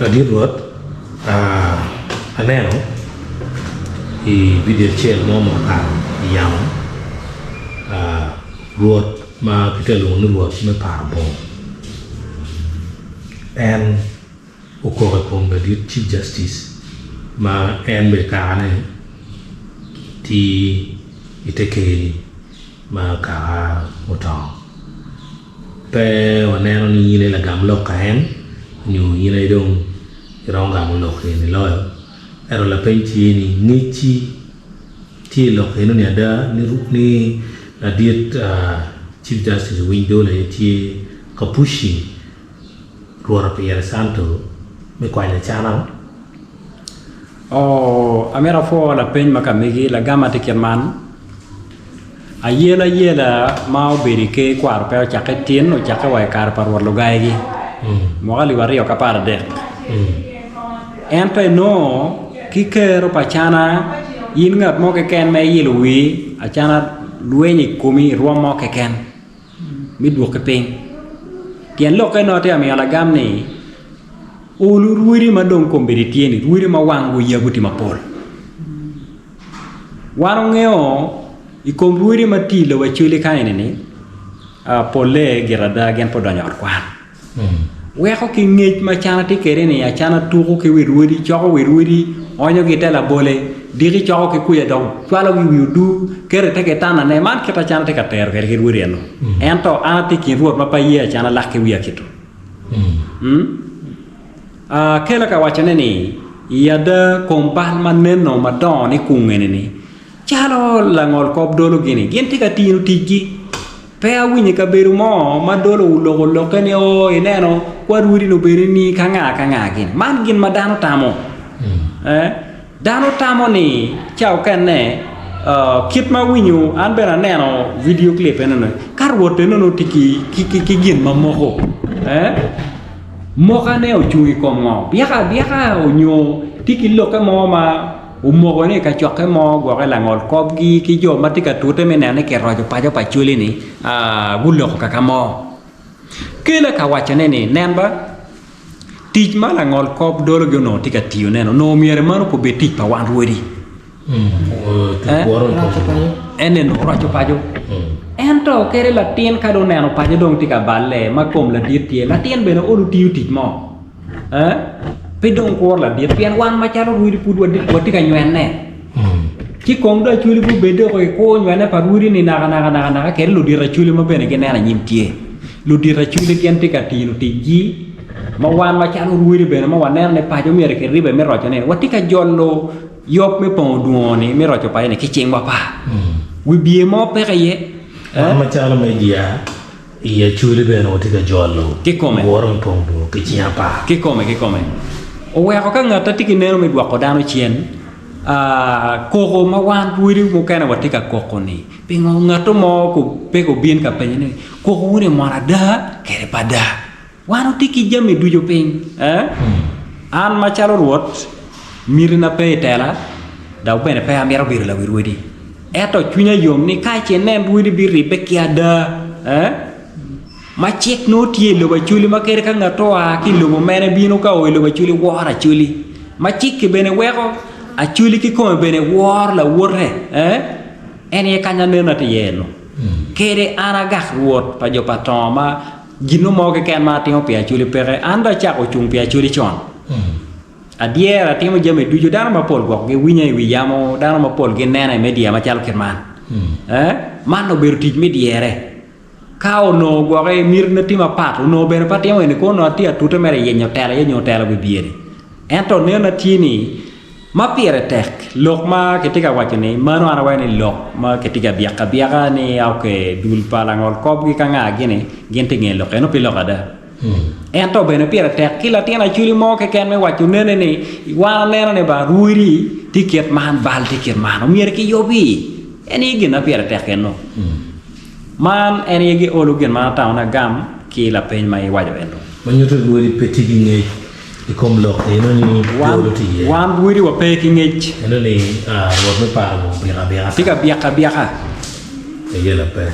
Ladit Rwot, aneno i vidio acel mo ma okato i yamo, Rwot ma kitye ka lwongo ni Rwot me paro bongo, en okok i kom ladit Chief Justice ma en bene kakane tye i te ker-ri ma kaka otongo. Pe waneno ni in aye lagam lok ka en nyo in aye dong iromo gamo lok eni loyo. Ento lapeny tye ni ngecci tye i lok eno ni ada ni ladit Chief Justice Owiny Dollo aye tye ka pushing Rwot opire Santo me kwanyo acana? Oo, amito apwo lapeny ma ka megi, lagam atye kit man. Ayelayela ma obedo i ker kwaro pe ocakke tin, ocakke wa i kare pa Rwot Lugaigi, mwaka alip aryo ki aparadek. Ento inongo ki kero pa Acana, in ngat mo keken ma iyilo wii, Acana lwenyo i komi i rwom mo keken me dwoki piny. Tyen lokke nongo atye ka miyo lagam ni, olu rwodi ma dong kombeddi tye-ni, rwodi ma wanggi oyabo tye mapol. Wan wangeyo i kom rwodi ma tye i lobo Acholi ka eni-ni, polle gire ada gin pe odonyo i ot kwan. Weko ki ngec ma Acana tye kwede-ni, Acana tuko ki wi rwodi, coko wi rwodi, onyogi i te labole, diki coko ki kuca dok cwalogi i wi odur, keto i te kitandane. Man kit Acana tye ka tero kwede ki rwodi eno. Ento an atye i kin rwot ma pe aye Acana lak ki wiya kito. Akelo ka wacone ni, I ada, kom bal ma neno madongo ni kung eni-ni, calo langolkop dologi-ni, gin tye ka tino ticgi. Pe awinyo i kabedo mo ma dolo oloko lokke ni, 'Oo, ineno, kwa rwodi-ni obedo ni ka nga ka nga gin. Man gin ma dano tamo. Eh, dano tamo ni ca okene, uh, kit ma awinyo, an bene aneno vidio clip enoni, ka rwot enoni tye ki, ki, ki, ki gin ma moko. Eh, Mokane ocung i kom ngo? Byeko abyeka onyo tye ki lokke mo ma omoko ni kacokke mo gwoke langol kopgi ki jo ma tye ka tute me neno ni kiroco paco pa Acholi-ni guloko kaka mo. Kela ka wacone ni nen ba tic ma langol kop dologi onongo tye ka tiyone-ni onongo myero meno obed tic pa wan rwodi. En eno roco paco. Ento kadi latin ka dong oneno paco dong tye ka balle ma kom ladit tye, latin bene olo tiyo tic mo. Pe dong kuro ladit pien wan macalo rwodi pud watye ka nywene. Ci kong dong acholi gubed dok i kur nywene pa rwodi-ni nakanaka nakanaka kadi ludito acholi ma bene gineno anyim tye. Ludito acholi gin tye ka tino ticgi. Ma wan macalo rwodi bene ma waneno ni paco myero kiribbe me rocone, watye ka jolo yub me pongo dwongo-ni me roco paco-ni ki cingwa pa. Wi bye mo peke iye. Wan macalo media i Acholi bene watye ka jolo Kikome. gure me pongo dwongo ki cing apar. Kikome, kikome. Oweko ka ngat a tye ki neno me dwoko dano cen, aa, koko ma wan rwodi mukene watye ka koko-ni, pingo ngat mo pe obin ka penyo ni, Kokowu-ni mono ada kede pe ada? Wan watye ki jami ducu piny. An macalo Rwot, mitina pe i tela, dok bene pe amito bedo lawi rwodi. Ento cwinya yom ni ka ce inen rwodi biribbe ki ada, ma cik nongo tye i lobo Acholi ma kadi ka ngat oa ki i lobo mene bino ka o i lobo Acholi woro Acholi, ma cik-ki bene weko Acholi kikome bene woro lawote, en aye kany aneno atye iye eno. Kadi an agak Rwot pa jo pa tongo ma Gin mo keken ma atimo pi Acholi peke. An dong acako cung pi Acholi con. Adyera atimo jami ducu. Dano mapol gwok giwinya i wi yamo, dano mapol ginena i media macalo kit man. Eh, man obedo tic me dyere. Ka onongo gwoki mitina tye mapat, onongo bene pe atimo eni, kono onongo atye atute mere yenyo telo aye nyo telo wibye-ni. Ento nena tye ni, Ma pire tek, lok ma kitye ka waco ni mano an awaco ni lok ma kitye ka byeko abyeka ni ok dul pa langol kop gi ka nga gini gin tye nge lok eno pe lok ada. Ento bene pire tek ki latin acholi mo keken me waco nene ni wan aneno ni ba rwodi tye kit man bal tye kit man omyero ki yubi en aye gin ma pire tek eno. Man en aye giolo gin ma atamo ni agam ki lapeny ma iwaco eno. Ma nyuto ni rwodi pe tye ki ngec I kom lok eno ni dolo tye iye. Wan rwodi wa pe ki ngec. Eno ni Rwot me paro obiko abika. Tye ka byeko abyeka. Aye lape.